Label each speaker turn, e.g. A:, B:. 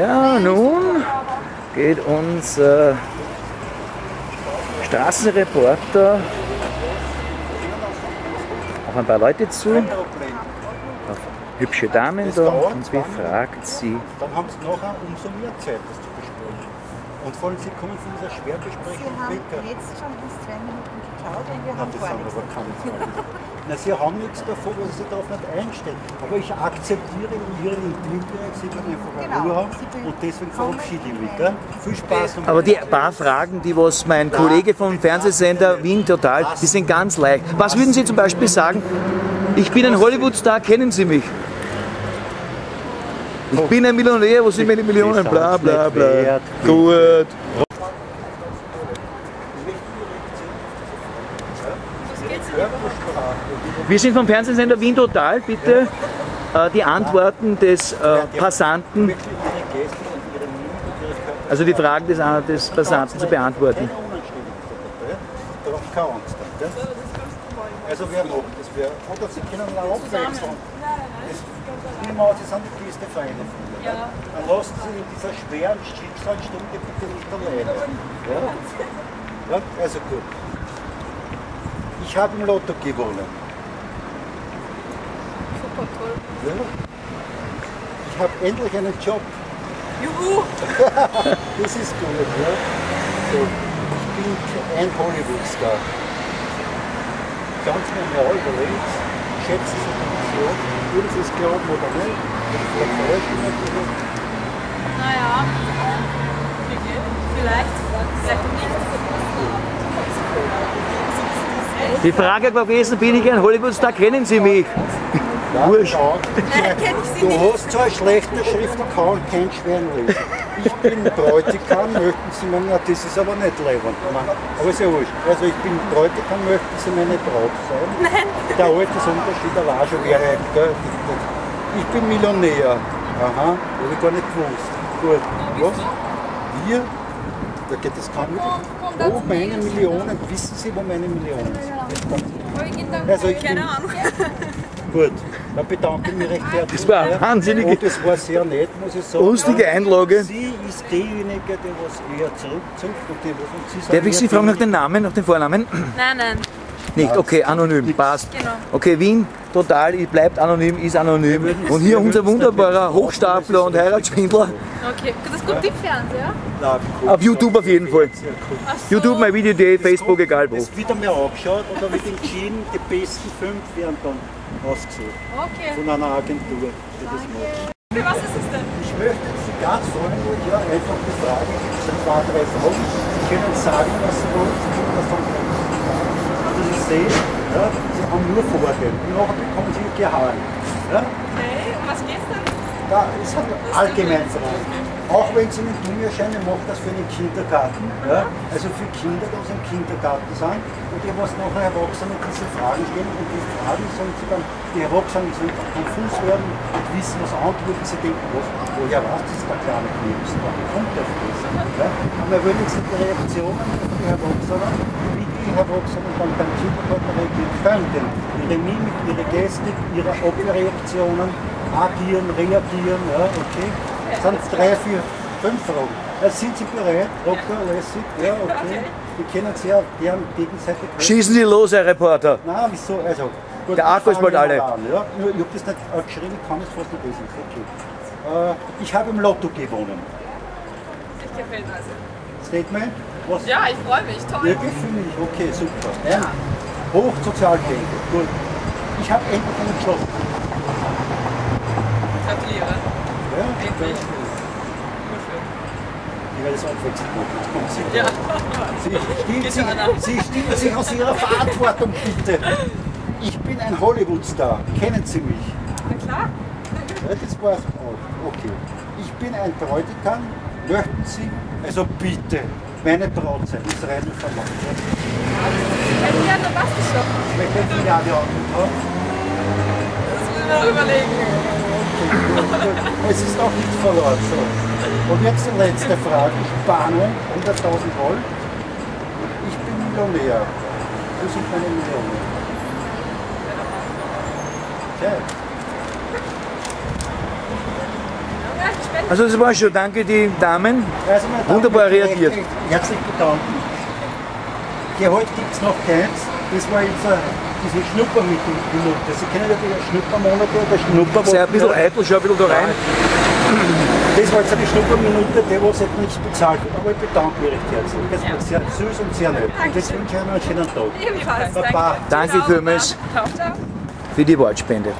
A: Ja, nun geht unser Straßenreporter auf ein paar Leute zu, auf hübsche Damen da, und befragt sie.
B: Dann haben sie nachher umso mehr Zeit, das zu besprechen. Und vor allem, sie kommen von dieser Schwerbesprechung weg.
C: Sie haben jetzt schon uns 2 Minuten geklaut und wir haben
B: das
C: gar
B: sind
C: nichts
B: aber keine 2 Minuten. Na, sie haben nichts davon, weil sie sich darauf nicht einstellen. Aber ich akzeptiere ihren Intimbereich, sie können einfach eine Ruhe haben und deswegen verabschiede ich mich. Gell? Viel Spaß. Und
A: Aber die paar Fragen, die was mein Kollege vom Fernsehsender Wien Total, die sind ganz leicht. Was würden Sie zum Beispiel sagen? Ich bin ein Hollywood-Star, kennen Sie mich? Ich bin ein Millionär, wo sind meine Millionen? Bla bla bla. Gut. Wir sind vom Fernsehsender Wien Total, bitte die Antworten des Passanten, also die Fragen des Passanten zu beantworten.
B: Keine Angst. Also wer macht das? Wer, oder Sie können auch abwechseln. Nehmen an, Sie sind die beste Freunde von mir. Ja. Dann lassen Sie in dieser schweren Schicksalsstunde bitte nicht alleine. Ja? Ja, also gut. Ich habe im Lotto gewonnen.
D: Super toll.
B: Ja. Ich habe endlich einen Job.
D: Juhu!
B: Das ist gut, ja. So, ich bin ein Hollywood-Star. Ganz normal überlegt, schätzen Sie die Vision, würden Sie es glauben oder nicht? Oder vielleicht täuschen natürlich.
D: Naja, vielleicht, vielleicht nicht.
A: Die Frage war gewesen, bin ich ein Hollywood-Star, kennen Sie mich? Wurscht.
D: Nein, kenn ich Sie
B: Du
D: nicht.
B: hast zwar schlechte Schrift, ich kann kein schweren lesen. Ich bin Bräutigam, möchten Sie meine, das ist aber nicht leibend. Aber ist ja wurscht. Also ich bin Bräutigam, möchten Sie meine Braut sein?
D: Nein.
B: Der Altersunterschied allein schon wäre, gell? Ich bin Millionär. Aha, habe ich gar nicht gewusst. Gut. Was? Wir? Da geht das kaum wirklich. Wo meine Millionen? Wissen Sie, wo meine Millionen sind? Also ich bin,
D: Keine Ahnung.
B: Gut, dann bedanke ich mich recht herzlich.
A: Das war eine wahnsinnige,
B: Und das war sehr nett, muss ich sagen.
A: lustige Einlage.
B: Sie ist diejenige, die was eher zurückzieht. Und die, was, und Sie sind
A: Darf ich Sie
B: eher
A: fragen nach
B: die-
A: dem Namen, nach dem Vornamen?
D: Nein, nein.
A: Nicht, okay, anonym, passt.
D: Genau.
A: Okay, Wien, total, bleibt anonym, ist anonym. Und hier unser wunderbarer Hochstapler und Heiratsschwindler.
D: Okay, das kommt im Fernseher?
B: Nein,
A: Auf YouTube auf jeden Fall.
B: Sehr cool.
D: Ach so.
A: YouTube, my Video Day, Facebook, egal wo.
B: Das wird einmal angeschaut und da wird entschieden, die besten 5 werden dann ausgesucht.
D: Okay.
B: Von einer Agentur, die das macht.
D: Für was ist es denn?
B: Ich möchte jetzt Sie ganz freundlich ja, einfach befragen. Es sind 2, 3 Fragen. Sie können sagen, was Sie wollen, Sie können das dann. Also Sie sehen, ja, Sie haben nur Vorgehen. Und nachher bekommen Sie Ihr Gehalt. Ja?
D: Okay, um was geht's denn?
B: Da ist halt allgemein Fragen. Auch wenn sie nicht dumm erscheinen, macht das für einen Kindergarten. Ja? Also für Kinder, die aus dem Kindergarten sind und die was nachher Erwachsene diese Fragen stellen und die Fragen sollen sie dann, die Erwachsenen sollen dann konfus werden und wissen, was antworten. Sie denken, was, woher weiß das der kleine Knips? Wie kommt der auf das? Ja? Und wir wollen jetzt die Reaktionen von den Erwachsenen, wie die Erwachsenen dann beim Kindergarten reagieren könnten. Ihre Mimik, ihre Gestik, ihre Abwehrreaktionen, agieren, reagieren, ja, okay. Das sind 3, 4, 5 Fragen. Also sind Sie bereit? Locker, lässig? Ja, okay. Wir können sehr gern gegenseitig helfen.
A: Schießen Sie los, Herr Reporter.
B: Nein, wieso? Also, gut,
A: Der Akku ist bald alle.
B: An, ja. Nur, ich habe das nicht geschrieben, ich kann es fast nicht lesen. Okay. Ich habe im Lotto gewonnen.
D: Ich gefällt mir also.
B: Statement? Was?
D: Ja, ich freue mich, toll.
B: Wirklich für mich? Okay, super. Ja. Hochsozialdenke. Gut. Ich habe endlich einen Job.
D: Gratuliere.
B: Ja,
D: Endlich.
B: Ich werde es abwechselnd machen. Jetzt kommt sie.
D: Ja.
B: Sie stiehlt sich aus ihrer Verantwortung, bitte. Ich bin ein Hollywood-Star. Kennen Sie mich?
D: Na klar.
B: Ja, das war's auch. Okay. Ich bin ein Bräutigam. Möchten Sie, also bitte, meine Braut sein? Das ist rein verlangt.
D: Sie kennen ja, dann passt es schon.
B: Ich möchte jetzt ja die Antwort haben.
D: Das müssen wir noch überlegen.
B: Okay, gut, gut. Es ist auch nichts verloren. So. Und jetzt die letzte Frage. Spannung, 100.000 Volt. Ich bin Millionär. Wo sind meine Millionen? Okay.
D: Ja, ich spende
A: Also das war schon. Danke die Damen.
B: Also, meine Damen,
A: Wunderbar
B: ich möchte
A: reagiert.
B: mich herzlich bedanken. Gehalt gibt es noch keins. Das war jetzt diese Schnupperminute. Sie kennen ja die Schnuppermonate oder Schnupperwochen.
A: Sei ein bisschen eitel, schau ein bisschen da rein.
B: Das war jetzt eine Schnupperminute, die was jetzt nichts bezahlt wird. Aber ich bedanke mich recht herzlich. Das war sehr süß und sehr nett. Und jetzt wünsche ich Ihnen einen schönen Tag.
D: Ebenfalls.
B: Baba.
A: Danke
D: Ciao,
A: vielmals
D: Ciao. Ciao.
A: für die Wortspende.